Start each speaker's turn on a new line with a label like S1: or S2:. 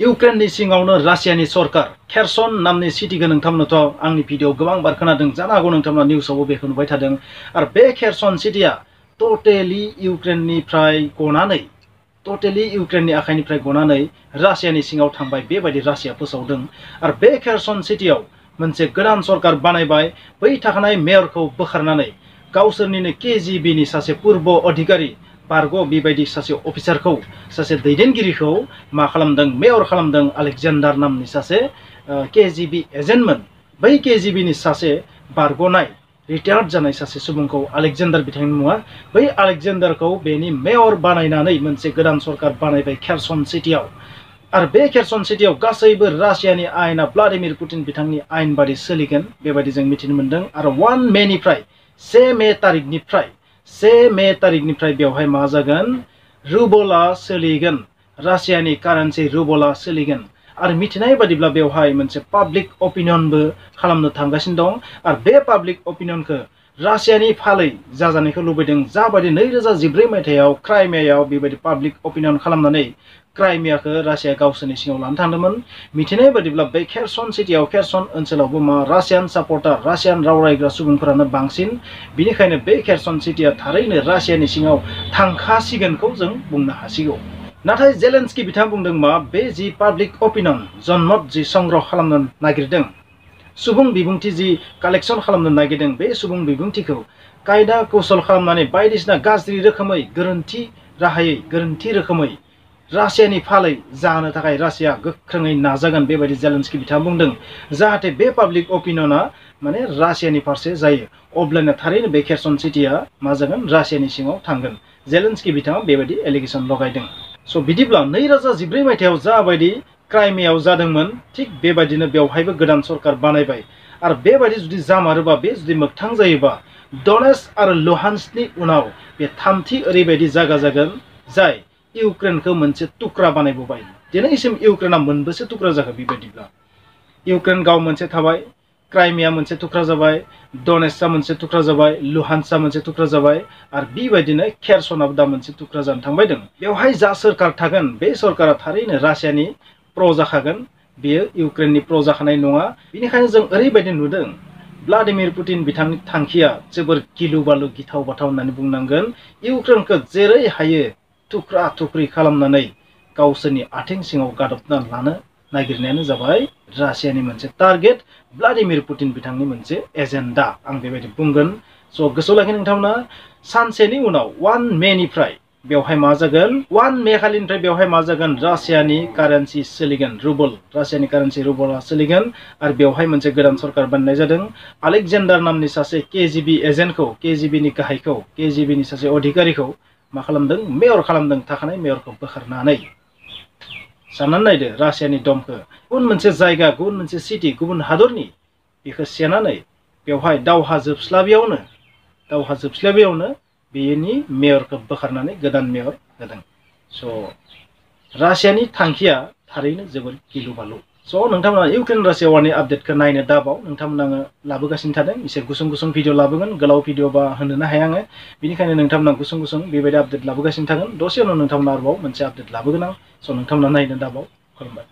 S1: इउक्रेननि सिङावनो रासियानि सरकार खेरसन नामनि सिटिखौ नोंथांमोनथ' आंनि भिडिअ गोबां बार खोनादों जानो हागौ नोंथांमोना निउसावबो बेखौ नुबाय थादों आरो बे खेरसन सिटिया टटेलि इउक्रेननिफ्राय गनानै टटेलि इउक्रेननि आखाइनिफ्राय गनानै रासियानि सिङाव थांबाय बेबायदि रासिया फोसावदों आरो बे खेरसन सिटियाव मोनसे गोदान सरकार बानायबाय बै थाखानाय मेयरखौ बोखारनानै गावसोरनिनो केजिबिनि सासे पूर्व अधिकारी बारग' बेबायदि सासे अफिसारखौ सासे दैदेनगिरिखौ मा खालामदों मेयर खालामदों आलेक्जेन्डार नामनि सासे केजिबि एजेन्टमोन बै केजिबिनि सासे बारग'नाय रिटायार्ड जानाय सासे सुबुंखौ आलेक्जेन्डार बिथांनि मुङा बै आलेक्जेन्डारखौ बेनि मेयर बानायनानै मोनसे गोदान सरकार बानायबाय खेरसन सिटियाव आरो बे खेरसन सिटियाव गासैबो रासियानि आयेना व्लादिमिर पुतिन बिथांनि आयेन बादि सोलिगोन बेबायदि जों मिथिनो मोन्दों आरो 1 मेनिफ्राय 1 मे तारिखनिफ्राय बेवहाय मा जागोन रुबला सोलिगोन रासियानि कारेन्सि रुबला सोलिगोन आरो मिथिनाय बादिब्ला बेवहाय मोनसे पाब्लिक अपिनियनबो खालामनो थांगासिनो दं आरो बे पाब्लिक अपिनियनखौ रासियानि फालै जाजानायखौ लुबैदों जाबायदि 2014 मायथाइयाव क्राइमियायाव बेबायदि पाब्लिक अपिनियन खालामनानै क्राइमियाखौ रासिया गावसोरनि सिङाव लानो थांदोंमोन मिथिनाय बादिब्ला बे खेरसन सिटियाव खेरसन ओनसोलावबो मा रासियान सापर्टार रासियान राव रायग्रा सुबुंफोरानो बांसिन बिनिखायनो बे खेरसन सिटिया थारैनो रासियानि सिङाव थांखासिगोनखौ जों बुंनो हासिगौ नाथाय जेलेन्सकी बिथाङा बुंदों मा बे जि पाब्लिक अपिनियन जनमत जि संग्रह खालामनो नागिरदों सुबुं बिबुंथि जि कालेक्शन खालामनो नागिरदों बे सुबुं बिबुंथिखौ कायदा कौशल खालामनानै बायदिसिना गाज्रि रोखोमै गोरोन्थि रोखोमै रासियानि फालै जानो थाखाय रासिया गोख्रोङै नाजागोन बेबायदि जेलेन्सकी बिथाङा बुंदों जाहाथे बे पाब्लिक अपिनियना माने रासियानि फारसे जायो अब्लानो थारैनो बे खेरसन सिटिया मा जागोन रासियानि सिङाव थांगोन जेलेन्सकी बिथाङा बेबायदि एलिगेसन लगायदों स' बिदिब्ला 2014 मायथाइयाव जाबायदि क्राइमियाव जादोंमोन थिग बेबायदिनो बेवहायबो गोदान सरकार बानायबाय आरो बेबायदि जुदि जामारोबा बे जुदि मोगथां जायोबा डनेट्स्क आरो लुहान्स्कनि उनाव बे थामथि ओरैबायदि जायगा जागोन जाय इउक्रेनखौ मोनसे टुक्रा बानायबोबाय दिनैसिम इउक्रेना मोनबेसे टुक्रा जाखो बेबायदिब्ला इउक्रेन गाव मोनसे थाबाय क्राइमिया मोनसे टुक्रा जाबाय डनेट्स्कआ मोनसे टुक्रा जाबाय लुहान्स्कआ मोनसे टुक्रा जाबाय आरो बेबायदिनो खेरसनाबो दा मोनसे टुक्रा जानो थांबाय दं बेवहाय जा सोरखार थागोन बे सरकारा थारैनो रासियानि प्र जाखागोन बेयो इउक्रेननि प्र जाखानाय नङा बेनिखायनो जों ओरैबायदि नुदों व्लादिमिर पुतिन बिथांनि थांखिया जोबोर गिलु बालु गिथाव बाथाव होननानै बुंनांगोन इउक्रेनखौ जेरै हायो टुक्रा टुक्रि खालामनानै गावसोरनि आथिं सिङाव गादबना लानो नागिरनायानो जाबाय रासियानि मोनसे टारगेट व्लादिमिर पुतिन बिथांनि मोनसे एजेन्डा आं बेबायदि बुंगोन स' गोसोआव लाखि नोंथांमोना सानसेनि उनाव 1 मेनिफ्राय बेवहाय मा जागोन 1 मे खालिनिफ्राय बेवहाय मा जागोन रासियानि कारेन्सि सोलिगोन रुबल रासियानि कारेन्सि रुबला सोलिगोन आरो बेवहाय मोनसे गोदान सरकार बानायनाय जादों आलेक्जेन्डार नामनि सासे केजिबि एजेन्टखौ केजिबिनि गाहायखौ केजिबिनि सासे अधिकारिखौ मा खालामदों मेयर खालामदों थाखानाय मेयरखौ बोखारनानै साननानै नायदो रासियानि दमखौ गुबुन मोनसे जायगा गुबुन मोनसे सिटि गुबुन हादरनि बेखौ सेनानै बेवहाय दावहा जोबस्लाबियावनो बेनि मेयरखौ बोखारनानै गोदान मेयर होदों स' रासियानि थांखिया थारैनो जोबोद गिलु बालु स' नोंथांमोना इउक्रेन रासिया वारनि आपडेटखौ नायनो दाबाव नोंथांमोना आङो लाबोगासिनो थादों एसे गुसुं गुसुं भिडिअ लाबोगोन गोलाव भिडिअ बा होनोनो हाया आङो बेनिखायनो नोंथांमोना गुसुं गुसुं बेबायदि आपडेट लाबोगासिनो थागोन दसे उनाव नोंथांमोना आरोबाव मोनसे आपडेट लाबोगोन आं स' नोंथांमोना नायनो दाबाव खुलुमबाय।